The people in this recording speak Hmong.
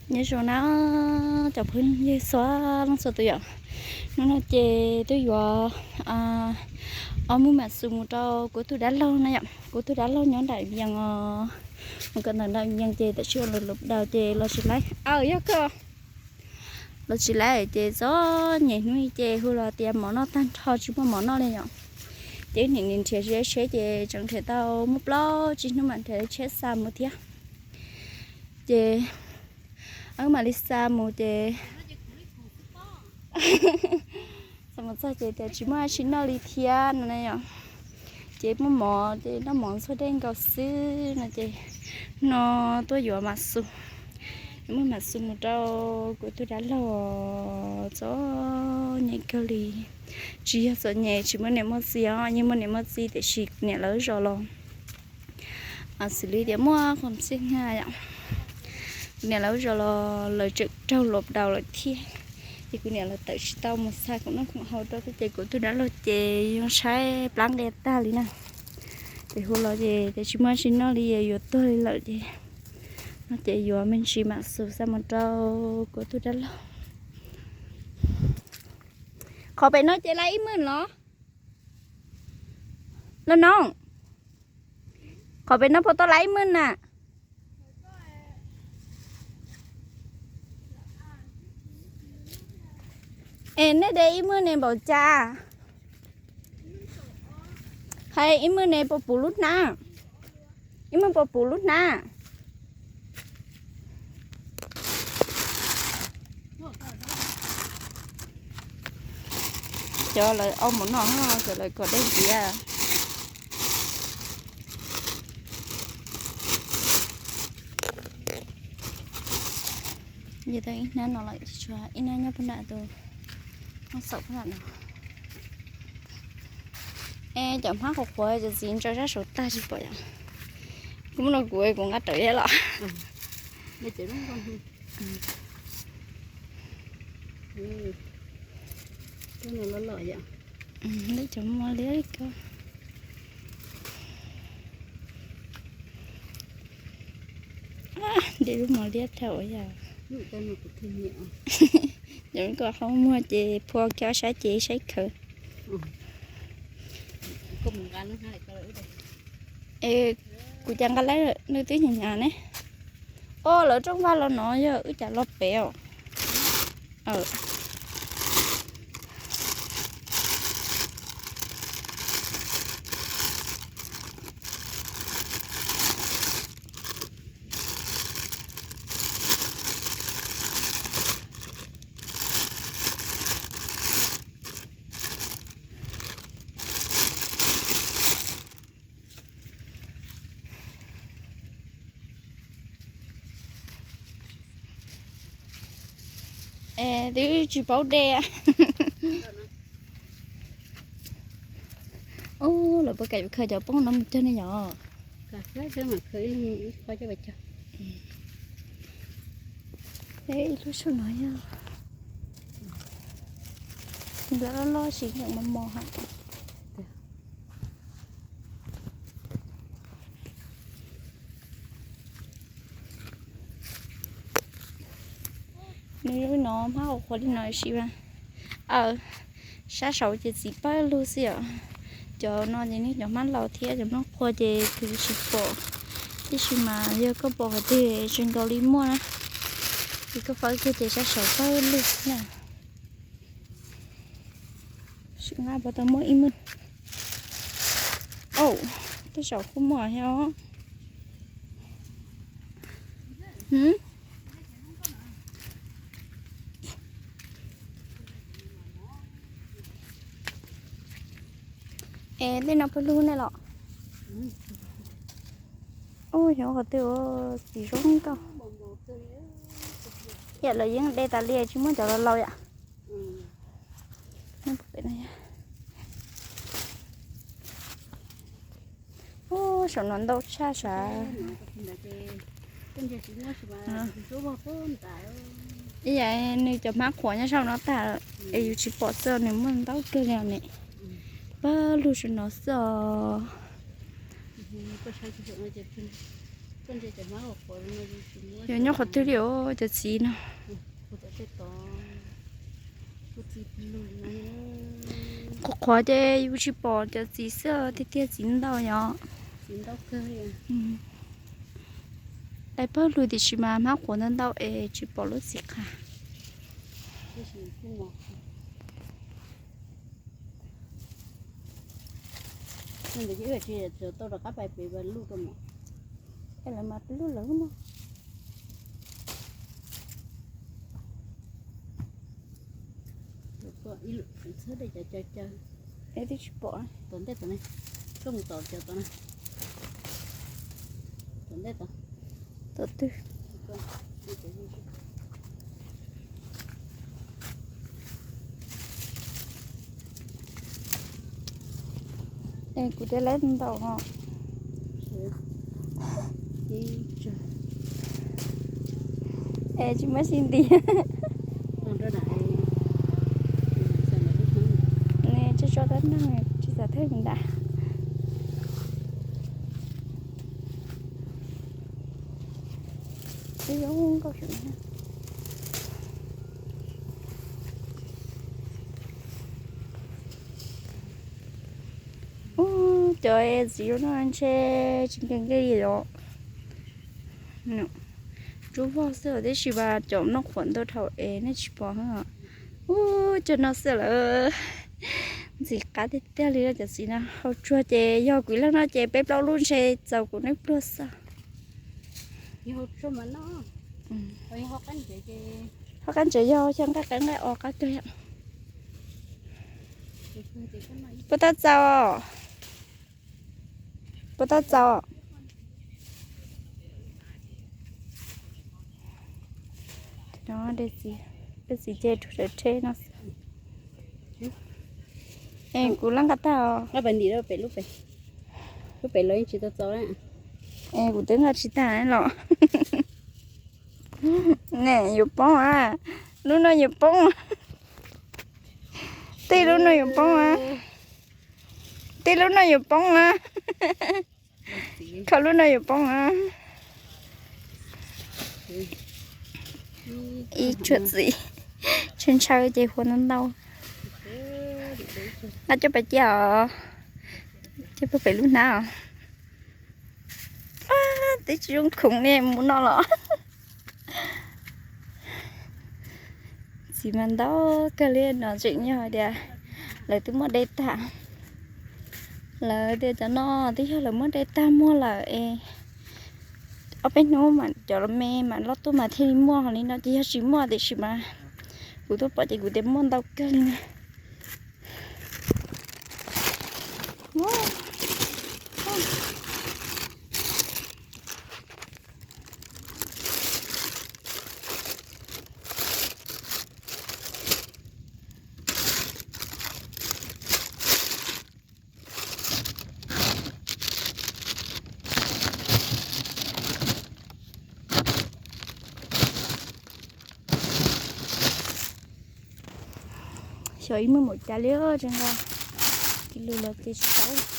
Nyob zoo na cov phooj ywg txhua leej txhua tus yom. Hnub no ces twb yuav ob muj mam xus mus rau kuv tus dab laug na yom. Kuv tus dab laug nyob nram Vias os. Mus kawm ntawv nram Vias ces tam sim ua lus lus daws ces los tsis laib. Aw, yog kawg. Los tsis laib ces txom nyem hnub i ces hu los tias mov noj tag nrho tsis muaj mov noj li yom. Ces wb nim nim nrhiav tsheb ces tseem nrhiav tau muaj plaub tsib hnub mam nrhiav tsheb xa mus thiab. Ces wb mam li xa mus ces xa mus txog ces tias tsis muaj dab tsi noj li thiab no na yom. Ces muaj mov ces noj mov ntxuag dej nkaus xwb no ces no tuaj yuav mam xus. Muaj mam xus mus rau kuv tus dab laug txom nyem kawg li. Tsis yog txom nyem tsis muaj niam muaj txiv os, yeej muaj niam muaj txiv tiam sis kuv niam lawv zos los xws li tias muaj qhov xij na yom. Kuv niam lawv zos los lawv tseem raug los daus lawm thiab. Ces kuv niam lawv tawm tsis tau mus xa khoom noj khoom haus rau thiab ces kuv tus dab laug ces zoo saib plab nqe tag li na. Ces hu los ces tias tsis muaj dab tsi noj li yuav tuag li lawm ces no ces yuav me ntsis mam xus xa mus rau kuv tus dab laug. Qhov pem no ces laib ib muj los? Los no, qhov pem no puas tau laib ib muj na? Es nej de ib muj ne npaum cas? Hais ib muj ne puas puv lub hnab? Ib muj puas puv lub hnab? Cov lawv au mus noj, cov lawv kom dej ntxiv. Yog tau ib hnab no lawm, ib hnab nyob puag nram tus, nyob saum puag nram no. Es cov hmab qhuav qhuav cov txiv ntsaws sab saud tag tsis pom yom. Kuv muab no kuv, kuv nqa rawv thiab los. Lub cov mos liab ko. Ntim lub mos liab dhau yog. Cov ko qhov muag ces phua kiag ob sab ces saib khaws. Es kuv cas nqa laib lawm, nws twb hnyav hnyav ne. Os, lawv rooj vag los no yog wb cas los pem os. Es twb tsis paub de. Ub, lawv puas kam yuav khaws cov poob no mus cog ne yom? Ib lub saum no yog loj loj sis yeej mos mos hos. Nws no hmab qhuav qhuav li no sis mas, aw, sab saud ces txiv pawg lug xwb os. Cov no ces nws cov hmab laus thiab cov hmab qhuav ces kuv tsis pom, tiam sis mas yog koj pom qhov twg tsis nkaus li muaj na, ces koj fawb kiag ces sab saud pawg lug na. Sim nqa puas tau muaj ib muaj. Au, tej zaum kuj muaj thiab. Es tej no pawg lug ne los? Ub, xyov qhov twg ua txiv zoo nkauj. Yam lawv yeej de tas li tsis muaj cov laus laus yom. Ub, saum no ntau tshaj sav. Ib yam nws cov hmab qhuav nyob saum no tag es yus tsis pom xwb, nws muaj ntau kawg li ne. Pawg lug saum no xwb os. Yuav nyob qhov twg li os cov txiv no? Qhuav qhuav ces yus tsis pom cov txiv xwb, tiag tiag txiv ntau yom. Dai pawg lug tiam sis mas hmab qhuav ntau ntau es tsis pom lub txiv qab. Lawv mas lub lawv no. Twb tsis pom. Tom ntej tom ne, koj mus tom cov tom na. Tom ntej tom. Tom twg? Es kuv tej lab ntau os. Es tsis muaj sib nti. Tsis tso dab neeg tsis xav thawj ntawd. Ub, cov txiv no ntshe tsis nkees nkees li os. Tsub vog xwb tiam sis mas cov noj qhuav ntau dhau es nej tsis pom. Ub, cov no xwb lawm. Ntxim qab tiag tiag li cov txiv no. Hau tsuag ces yog kuv ib leeg noj ces peb plaub lub ntshe txaus kuv noj pluag xwb. Hau qab ntsev yog xyov nqaij qab nqaij os qab kawg. Puas tau txaus? Puas tau txaus? Dej txiv ces rau sawv tsheb no. Es kuv lab nqa tag os. Lub pem los yeej tsis tau txaus. Es kuv twb nqa tsis tag los. Ne yuav poob a. Lub no yuav poob. Tej lub no yuav poob a. Tej lub no yuav poob a. Kho lub no yuav poob a. Ib tsuam txiv ntshaw ntshaw ces huav ntau ntau. Nqa coj pem cia os. Coj pem lub hnab os. Twb tsis zoo khoom li mus no los. Txiv mas ntau kawg li no tseem yog tias lawv twb muaj dej tag. Lawv tias cov no twb yog lawv muaj dej tag muag lawm es ob peb hnub mas cov me mas loj tuaj mas thiaj li muaj, ho li no ces yog tsis muaj tiam sis mas kuv tuaj pom ces kuv tias muaj ntau kawg li na. Xyov ib muaj mus cas li, tseem nqa kis lus los ces tsis tau.